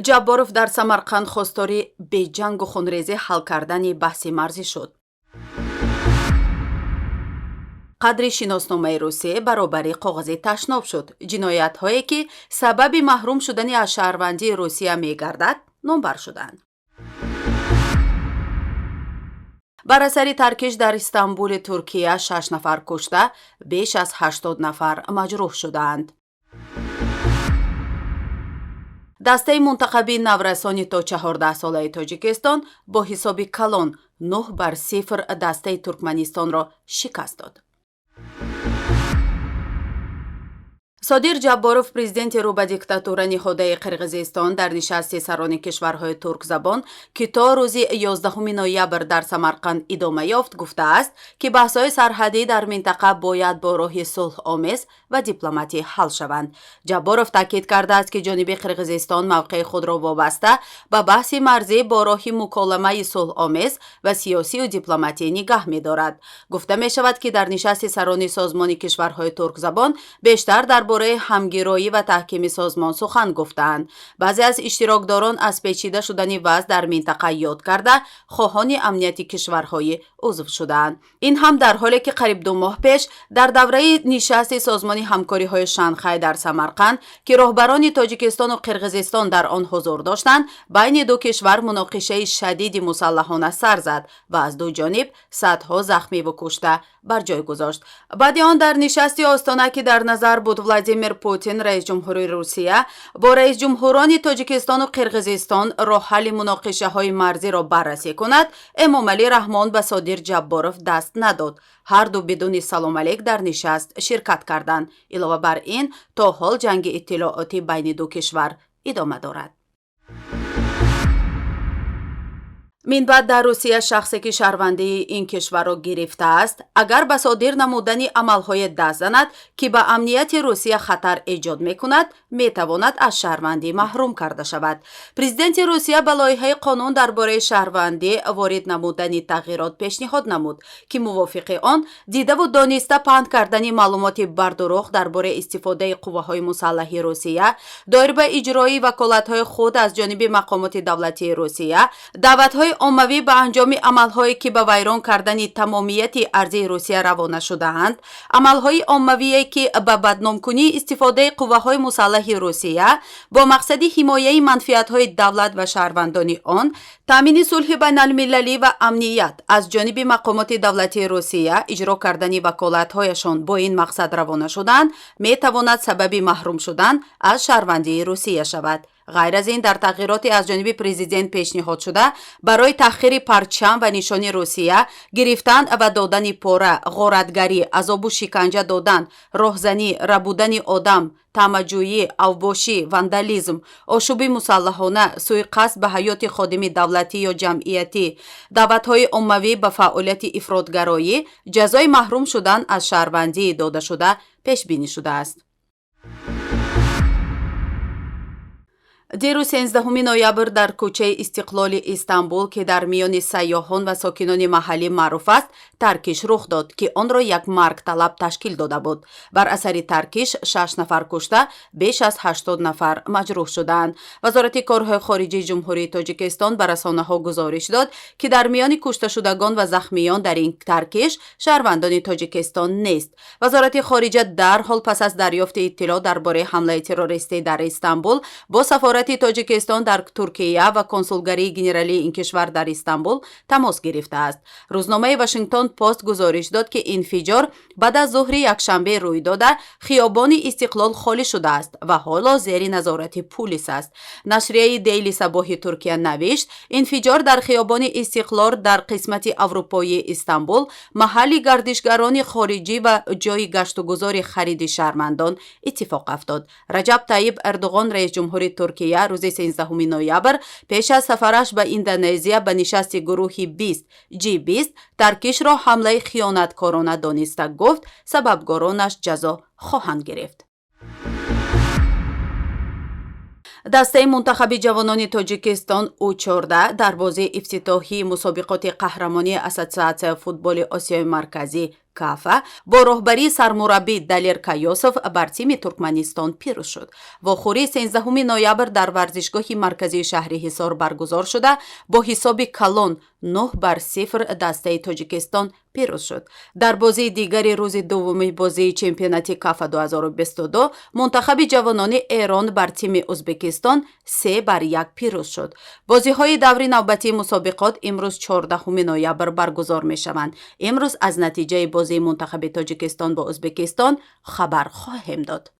Ҷабборов дар Самарқанд хостори беҷангу хунрезӣ ҳал кардани баҳси марзӣ шуд. Қадри шиносномаи Русия баробари коғази ташноб шуд. Ҷиноятҳое, ки сабаби маҳрум шудани аз шаҳрвандии Русия мегардад, номбар шуданд. Бар асари таркиш дар Истанбули Туркия шаш нафар кушта, беш аз 80 нафар маҷрӯҳ шудаанд. Дастаи мунтахаби наврасони то 14-солаи Тоҷикистон бо ҳисоби калон 9 бар 0 дастаи Туркманистонро шикаст дод. Содир Ҷабборов, президенти рӯ ба диктатура ниҳодаи Қирғизистон, дар нишасти сарони кишварҳои туркзабон, ки то рӯзи 11 ноябр дар Самарқанд идома ёфт, гуфтааст, ки баҳсҳои сарҳадӣ дар минтақа бояд бо роҳи сулҳомез ва дипломатӣ ҳал шаванд. Ҷабборов таъкид кардааст, ки ҷониби Қирғизистон мавқеи худро вобаста ба баҳси марзӣ бо роҳи муколамаи сулҳомез ва сиёсию дипломатӣ нигаҳ медорад. Гуфта мешавад, ки дар нишасти сарони созмони кишварҳои туркзабон бештар дар бораи ҳамгироӣ ва таҳкими созмон сухан гуфтаанд. Баъзе аз иштирокдорон аз печида шудани вазъ дар минтақа ёд карда, хоҳони амнияти кишварҳои узв шудаанд. Ин ҳам дар ҳоле, ки қариб 2 моҳ пеш дар давраи нишасти Созмони ҳамкориҳои Шанхай дар Самарқанд, ки роҳбарони Тоҷикистону Қирғизистон дар он ҳузур доштанд, байни ду кишвар муноқишаи шадиди мусаллаҳона сар зад ва аз ду ҷониб садҳо захмиву кушта бар ҷой гузошт. Баъди он дар нишасти Остона, ки дар назар буд Владимир Путин, раисҷумҳури Русия, бо раисҷумҳурони Тоҷикистону Қирғизистон роҳҳалли муноқишаҳои марзиро баррасӣ кунад, Эмомалӣ Раҳмон ба Содир Ҷабборов даст надод. Ҳарду бидуни салом алейк дар нишаст ширкат карданд. Илова бар ин, то ҳол ҷанги иттилоотӣ байни ду кишвар идома дорад. Минбаъд дар Русия шахсе, ки шаҳрвандии ин кишварро гирифтааст, агар ба содир намудани амалҳое даст занад, ки ба амнияти Русия хатар эҷод мекунад, метавонад аз шаҳрвандӣ маҳрум карда шавад. Президенти Русия ба лоиҳаи қонун дар бораи шаҳрвандӣ ворид намудани тағйирот пешниҳод намуд, ки мувофиқи он дидаву дониста паҳн кардани маълумоти бардурӯғ дар бораи истифодаи қувваҳои мусаллаҳи Русия доир ба иҷрои ваколатҳои худ аз ҷониби мақомоти давлатии Русия, даъватҳои оммавӣ ба анҷоми амалҳое, ки ба вайрон кардани тамомияти арзии Русия равона шудаанд, амалҳои оммавие, ки ба бадномкунии истифодаи қувваҳои мусаллаҳи Русия бо мақсади ҳимояи манфиатҳои давлат ва шаҳрвандони он, таъмини сулҳи байналмилалӣ ва амният аз ҷониби мақомоти давлатии Русия, иҷро кардани ваколатҳояшон бо ин мақсад равона шудаанд, метавонад сабаби маҳрум шудан аз шаҳрвандии Русия шавад. Ғайр аз ин, дар тағйироти аз ҷониби президент пешниҳодшуда барои таҳқири парчам ва нишони Русия, гирифтан ва додани пора, ғоратгарӣ, азобу шиканҷа додан, роҳзанӣ, рабудани одам, таъмаҷӯӣ, авбошӣ, вандализм, ошӯби мусаллаҳона, сӯиқасд ба ҳаёти ходими давлатӣ ё ҷамъиятӣ, даъватҳои оммавӣ ба фаъолияти ифротгароӣ ҷазои маҳрум шудан аз шаҳрвандӣ додашуда пешбинӣ шудааст. Дирӯз, 13 ноябр, дар кӯчаи Истиқлоли Истанбул, ки дар миёни сайёҳон ва сокинони маҳаллӣ маъруф аст, таркиш рух дод, ки онро як маргталаб ташкил дода буд. Бар асари таркиш шаш нафар кушта, беш аз 80 нафар маҷрӯҳ шудаанд. Вазорати корҳои хориҷии Ҷумҳурии Тоҷикистон ба расонаҳо гузориш дод, ки дар миёни кушташудагон ва захмиён дар ин таркиш шаҳрвандони Тоҷикистон нест. Вазорати хориҷа дарҳол пас аз дарёфти иттилоъ дар бораи ҳамлаи террористӣ дар Истанбул бо сафорати Тоҷикистон дар Туркия ва консулгарии генералии ин кишвар дар Истанбул тамос гирифтааст. Рӯзномаи Вашингтон Пост гузориш дод, ки инфиҷор баъд аз зуҳри якшанбе рӯй дода, хиёбони Истиқлол холӣ шудааст ва ҳоло зери назорати пулис аст. Нашрияи Дейли Сабоҳи Туркия навишт, инфиҷор дар хиёбони Истиқлол дар қисмати аврупоии Истанбул, маҳалли гардишгарони хориҷӣ ва ҷойи гаштугузори хариди шаҳрвандон, иттифоқ афтод. Раҷаб Таиб Эрдуғон, раисҷумҳури Туркия, рӯзи 13 ноябр пеш аз сафараш ба Индонезия ба нишасти гурӯҳи 20, G20, таркишро ҳамлаи хиёнаткорона дониста, гуфт, сабабгоронаш ҷазо хоҳанд гирифт. Дастаи мунтахаби ҷавонони Тоҷикистон У14 дар бозии ифтитоҳии мусобиқоти қаҳрамонии Ассотсиатсияи футболи Осиёи Марказӣ Кафа бо роҳбарии сармураббӣ Далер Каёсов бар тими Туркманистон пирӯз шуд. Вохӯрӣ 13 ноябр дар варзишгоҳи марказии шаҳри Ҳисор баргузор шуда, бо ҳисоби калон 9 бар 0 дастаи Тоҷикистон пирӯз шуд. Дар бозии дигари рӯзи дуввуми бозии чемпионати Кафа 2022 мунтахаби ҷавонони Эрон бар тими Ӯзбекистон 3 бар 1 пирӯз шуд. Бозиҳои даври навбатии мусобиқот имрӯз, 14 ноябр, баргузор мешаванд. Имрӯз аз натиҷаи бозии мунтахаби Тоҷикистон бо Ӯзбекистон хабар хоҳем дод.